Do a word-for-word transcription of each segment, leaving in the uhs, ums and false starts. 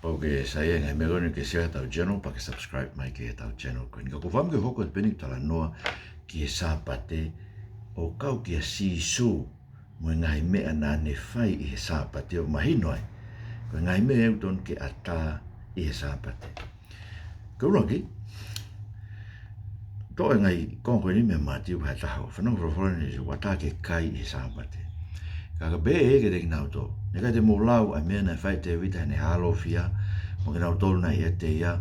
Pau ke saiʻia he ngaahi meʻa ko eni ke share ʻetau channel, pea ke subscribe mai ki heʻetau channel ko eni. Ka ʻoku ou fakaʻamu ke u hoko pē eni ke tau talanoa ki he Sāpate, ʻo kau kia Sīsū mo e ngaahi meʻa naʻa ne fai ʻi he Sāpate, ʻo mahino ai ko e ngaahi meʻa ʻoku totonu ke ʻatā ʻi he Sāpate. Ko e ʻuluaki, toʻo e ngaahi konga ko eni mei Mātiu vahe taha ua, fanongo ki he folofola ʻa Sīsū, ʻoku ʻatā ke kai ʻi he Sāpate. Ka ka pehē ʻe ia kiate kinautolu, naʻe ʻikai te mou lau ʻa e meʻa naʻe fai ʻe Tēvita heʻene hālofia, mo kinautolu naʻe ʻiate ia,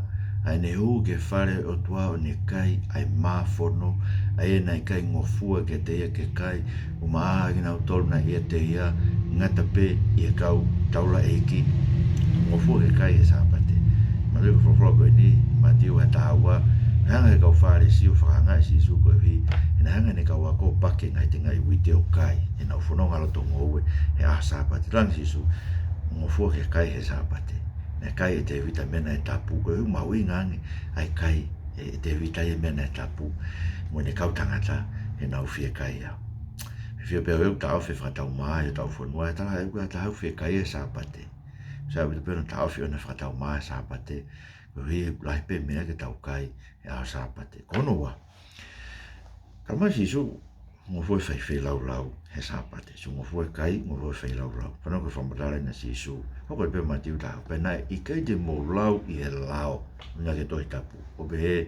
ʻa ʻene hū ki he fale ʻo e ʻOtua ʻo ne kai ʻa e mā fono, ʻa ia naʻe ʻikai ngofua kiate ia ke kai, ʻumaʻā kinautolu naʻe ʻiate ia, ngata pē ʻi he kau taulaʻeiki, ngofua ke kai he Sāpate. Manatuʻi ko e folofola ko eni, Mātiu vahe taha ua, naʻe hanga ʻe he kau Fālesi ʻo fakaangaʻi ʻa Sīsū koeʻuhi he naʻe hanga ʻe heʻene kau ako ʻo paki e ngaahi tengaʻi uite ʻo kai, heʻenau fononga loto ngoue he ʻaho Sāpate. Talaange ʻe Sīsū, ngofua ke kai he Sāpate. Naʻe kai ʻe Tēvita e meʻa naʻe tapu, koeʻuhi ʻoku mahuʻinga ange ʻa e kai ʻe Tēvita ia e meʻa naʻe tapu mo ʻene kau tangata heʻenau fiekaia. Fiefia pē au ʻoku taʻofi e fakataumāhā ʻi hotau fonua, ʻe tala ʻe ʻoku ʻatā ʻa e fiekaia he Sāpate. Sai ʻaupito pē hono taʻofi ʻo e fakataumāhā he Sāpate, koeʻuhi ʻoku lahi pē meʻa ke tau kai he ʻaho Sāpate. Ko hono ua, talamai ʻe Sīsū, ngofua e fai feilaulau he Sāpate. Sīsū ngofua e kai, ngofua e feilaulau. Fanongo ki he fakamatala ʻa Sīsū. Hoko atu pē Mātiu taha ua, pea naʻe ʻikai te mou lau ʻi he lao, ʻuhinga ki he Tohi Tapu, ʻo pehē,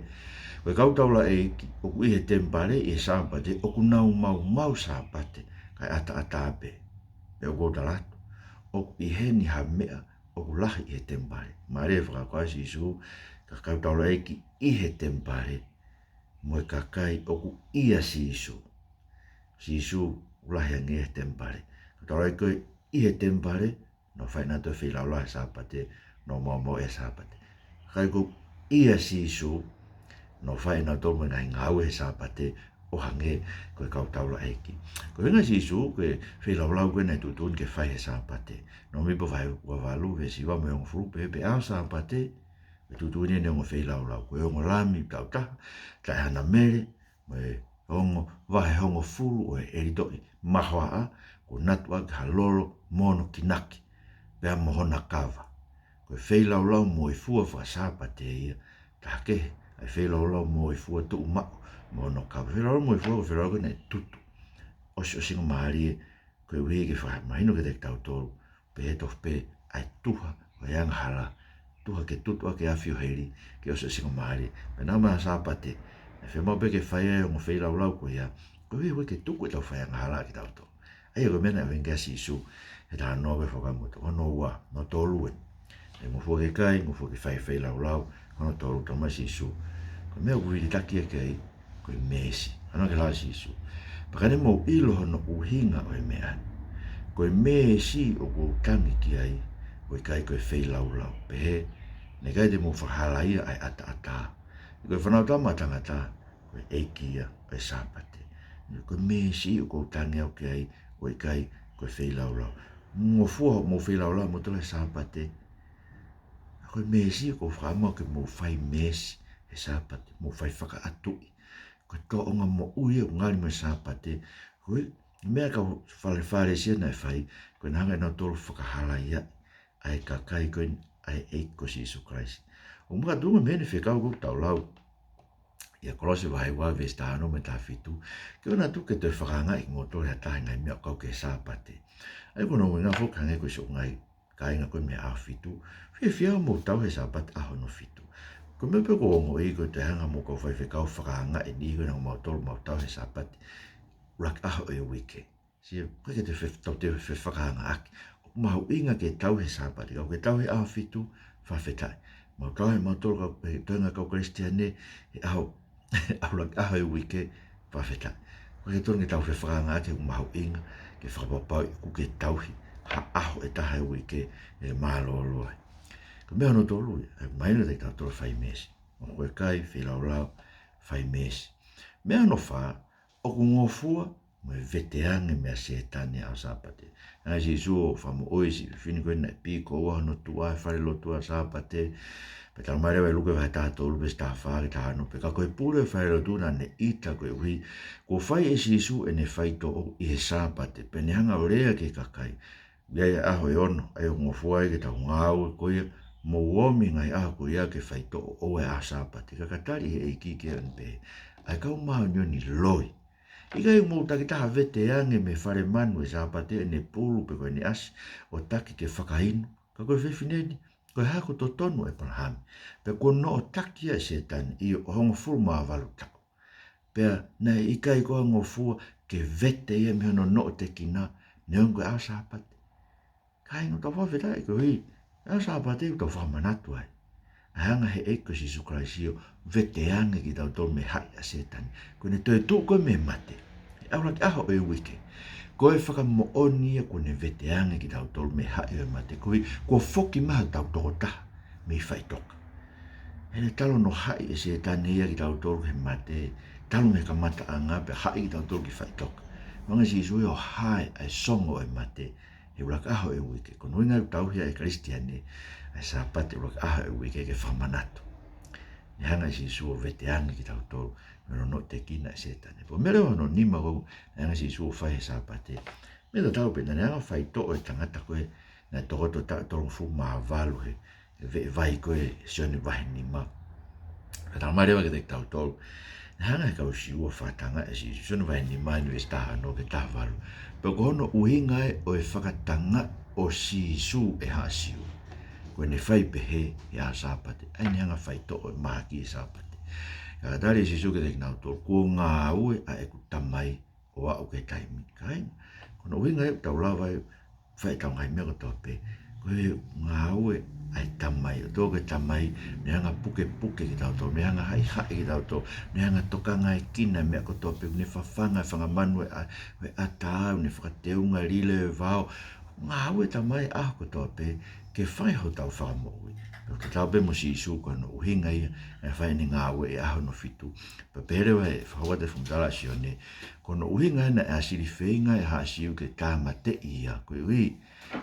ko e kau taulaʻeiki ʻoku ʻi he temipale ʻi he Sāpate, ʻoku nau maumau Sāpate, kae ʻataʻatā pē. Pea ʻoku ou tala atu, ʻoku ʻi heni ha meʻa ʻoku lahi ʻi he temipale. Mālie e fakakaukau ʻa Sīsū, ka kau taulaʻeiki ʻi he temipale, mo e kakai ʻoku ʻia Sīsū. Sīsū ʻoku lahi ange he temipale. Ka taulaʻeiki ko ē ʻi he temipale, nau fai ʻenautolu e feilaulau he Sāpate, nau maumau he Sāpate. Kakai ʻoku ʻia Sīsū, nau fai ʻenautolu mo e ngaahi ngāue he Sāpate, ʻo hangē ko e kau taulaʻeiki. Ko e ʻuhinga ʻa Sīsū, ko e feilaulau ko ē naʻe tuʻutuʻuni ke fai he Sāpate. Nōmipa vahe ua valu, veesi hiva mo e hongofulu, pehē, pea ʻi he ʻaho Sāpate, ʻe tuʻutuʻuni ʻene ongo feilaulau. Ko e ongo lami taʻu taha, taʻe hana mele, mo e ongo vahe hongofulu ʻo e ʻelitoʻi mahoaʻa, kuo natu ʻaki ha lolo mo hono kinaki, pea mo hona kava. Ko e feilaulau moifua faka-Sāpate ia, taha kehe ʻa e feilaulau moifua tuʻumaʻu mo hono kava. Feilaulau moifua ko e feilaulau ko ē naʻe tutu. ʻOsiʻosingamālie, koeʻuhi ke fakamahino kiate kitautolu, pehē tofu pē ʻa e tuha ʻo e angahala, tuha ke tutu ʻaki e afi ʻo heli, ke ʻosiʻosingamālie. Pea naʻa mo e Sāpate, ʻe fiemaʻu pē ke fai ai e ongo feilaulau ko ia, koeʻuhi ʻoku ʻikai ke tuku ʻetau fai angahala ʻa kitautolu. ʻA ia ko e meʻa naʻe ʻuhinga ki ai ʻa Sīsū he talanoa ko ē fakamotu. Ko hono ua, hono tolu ē. ʻE ngofua ke kai, ngofua ke fai feilaulau, hono tolu, talamai ʻe Sīsū, ko e meʻa ʻoku vilitaki ia ki ai, ko e meesi. Fanongo ki he lau ʻa Sīsū. Pea ka ne mou ʻilo hono ʻuhinga ʻo e meʻa ni. Ko e meesi ʻoku ou tangi ki ai, ʻoku ʻikai ko e feilaulau. Pehē, naʻe ʻikai te mou fakahalaia ʻa e ʻataʻatā. He ko e Fanautama ʻa Tangata, ko e ʻEiki ia ʻo e Sāpate. Ko e meesi ʻoku ou tangi au ki ai, ʻoku ʻikai ko e feilaulau. Ngofua hoʻomou feilaulau moutolu he Sāpate. Ko e meesi ʻoku ou fakaʻamu ke mou fai meesi he Sāpate, mou fai fakaʻatuʻi. Ko e tōʻonga moʻui ʻoku ngali mo e Sāpate. Ko e meʻa ʻa e kau Fale-, Fālesi naʻe fai, ko ʻenau hanga ʻenautolu ʻo fakahalaia ʻa e kakai ko eni ʻa e ʻEiki ko Sīsū Kalaisi. ʻOku makatuʻunga mei he fekau ʻoku tau lau ʻia Kolose vahe ua veesi taha ono mo e taha fitu, ke ʻoua naʻa tuku ke toe fakaangaʻi kimoutolu ʻe ha taha ʻi he ngaahi meʻa ʻoku kau ki he Sāpate. ʻA ia ko hono ʻuhinga foki hangē ko e siʻi ngaahi kāinga ko ē mei he ʻAhofitu, fiefia mou tauhi e Sāpate ʻaho hono fitu. Ko e meʻa pē ʻoku ou ongoʻi ko e toe hanga mo e kau faifekau ʻo fakaangaʻi e niʻihi ko ē ʻoku nau maumau tauhi e Sāpate ʻuluaki ʻaho ʻo e uike. Sio, ʻoku ʻikai ke toe fe-, tau toe fefakaangaʻaki. ʻOku mahuʻinga ke tauhi e Sāpate, ka ʻoku ke tauhi he ʻAhofitu, fakafetaʻi. Mau tauhi mautolu kau, e toenga kau Kalisitiane he ʻaho, ʻaho ʻuluaki ʻaho e uike, fakafetaʻi. ʻOku ʻikai totonu ke tau fefakaangaʻaki, ʻoku mahuʻinga ke fakapapauʻi ʻoku ke tauhi ha ʻaho ʻe taha e uike ʻe mālōlō ai. Ko e meʻa hono tolu ia, ʻoku mahino kiate kitautolu e fai meesi. Ngofua ke kai, feilaulau, fai meesi. Meʻa hono fā, ʻoku ngofua mo e veteange meia Sētane he ʻaho Sāpate. Naʻe ʻai ʻe Sīsū ʻo fakamoʻui e siʻi fefine ko ē naʻe piko ʻi hono tuʻa e falelotu ʻaho Sāpate. Pea talamai leva ʻe Luke vahe taha tolu veesi taha fā ki he taha ono, pea ka ko e pule ʻo e falelotu naʻa ne ʻita koeʻuhi kuo fai ʻe Sīsū ʻene faitoʻo ʻi he Sāpate, pea ne hanga ʻo lea ki he kakai. ʻOku ʻi ai e ʻaho ʻe ono, ʻa ia ʻoku ngofua ai ke tau ngāue, ko ia Mou omi ngaahi ʻaho ko ia ke faitoʻo, ʻoua ʻe ʻaho Sāpate. Ka ka tali ʻe he ʻEiki ki ai ʻo ne pehē, ʻA e kau māʻoniʻoni loi, ʻikai ʻoku mou takitaha vete ange mei he fale manu he Sāpate ʻene pulu pe ko ʻene ʻasi ʻo taki ke fakainu? Ka ko e fefine ni, ko e hako totonu ʻo ʻĒpalahame, pea kuo noʻotaki ia ʻe Sētane, ʻio, ʻo hongofulu mā valu taʻu. Pea naʻe ʻikai ko ha ngofua ke vete ia mei hono noʻotekina, neongo ko e ʻaho Sāpate. Kāinga, ʻoku tau fakafetaʻi koeʻuhi, ʻaho Sāpate ʻoku tau fakamanatu ai ʻa e anga ʻe he ʻEiki ko Sīsū Kalaisi ʻo vete ange kitautolu mei he haʻi ʻa Sētane. Ko ʻene toetuʻu ko ē mei he mate he ʻuluaki ʻaho ʻo e uike, ko e fakamoʻoni ia kuo ne vete ange kitautolu mei he haʻi ʻo e mate, koeʻuhi kuo foki mai hotau tokotaha mei faʻitoka. He naʻe talu hono haʻi ʻe Sētane ia kitautolu he mate, talu mei he kamataʻanga pea haʻi kitautolu ki faʻitoka. Hanga ʻe Sīsū ia ʻo hae ʻa e songo ʻo e mate he ʻuluaki ʻaho ʻo e uike. Ko hono ʻuhinga ia ʻoku tau ʻi ai ʻa e Kalisitiane, ʻa e Sāpate ʻuluaki ʻaho ʻo e uike ke fakamanatu. Naʻe hanga ʻe Sīsū ʻo vete ange kitautolu mei hono noʻotekina ʻe Sētane. Pea meʻa leva hono nima ʻoku hanga ʻe Sīsū ʻo fai he Sāpate. Meʻa tatau pē, naʻa ne hanga ʻo faitoʻo e tangata ko ē naʻe tokoto taʻu ʻe tolungofulu mā valu he, he veʻe vai ko ē, Sione vahe nima. Ka tala mai leva kiate kitautolu, naʻe hanga ʻe he kau Siu ʻo fakatanga ʻe Sīsū, Sione vahe nima, ʻi he veesi taha ono ki he taha valu, pea ko hono ʻuhinga ia ʻo e fakatangaʻi ʻo Sīsū ʻe he Siu, ko ʻene fai pehē he ʻaho Sāpate. ʻA ia naʻe hanga ʻo faitoʻo e mahaki he Sāpate. Ka ka tali ʻe Sīsū kiate kinautolu, Kuo ngāue ʻa ʻeku Tamai ʻo aʻu ki he taimi. Kāinga, ko hono ʻuhinga ia ʻoku tau lava ai ʻo fai ʻetau ngaahi meʻa kotoa pē, ko e ngāue ʻa e Tamai. ʻOku tō ko e Tamai, ne hanga ʻo pukepuke kitautolu, ne hanga ʻo haʻihaʻi kitautolu, ne hanga ʻo tokangaekina e meʻa kotoa pē, ne fafanga e fanga manu ʻo e ʻa-, ʻo e ʻatā, ne fakateunga e lile ʻo e vao. Ngāue e Tamai ʻaho kotoa pē ke fai hotau fakamoʻui. Pea tatau pē mo Sīsū, ko hono ʻuhinga ia naʻe fai ʻene ngāue he ʻaho hono fitu. Pea pehē leva ʻe he fakahoa ʻa e fakamatala ʻa Sione, Ko hono ʻuhinga ia naʻe ʻāsili feinga ʻa e haʻa Siu ke tāmateʻi ia, koeʻuhi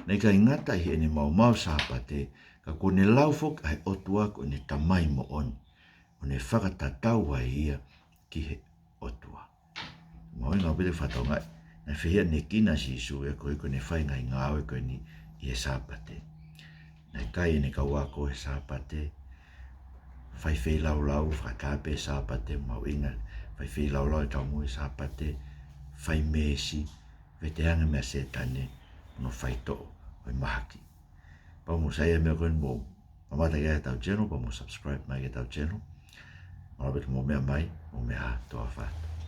naʻe ʻikai ngata ʻi heʻene maumau Sāpate, ka kuo ne lau foki ʻa e ʻOtua ko ʻene Tamai moʻoni, ʻo ne fakatatau ai ia ki he ʻOtua. Mahuʻinga ʻaupito e fakatokangaʻi, naʻe fehiʻanekina ʻa Sīsū ia koeʻuhi ko ʻene fai e ngaahi ngāue ko eni ʻi he Sāpate. Naʻe kai ʻene kau ako he Sāpate, fai feilaulau, fakataha pē he Sāpate, mahuʻinga, fai feilaulau e taumuʻa he Sāpate, fai meesi, vete ange meia Sētane, ʻo ne faitoʻo e mahaki. Pea mou saiʻia he meʻa ko eni, mou mamata ki ai heʻetau channel, pea mou subscribe mai ki heʻetau channel. Mālō ʻaupito hoʻomou meʻa mai, mou meʻa ā, tau ō atu.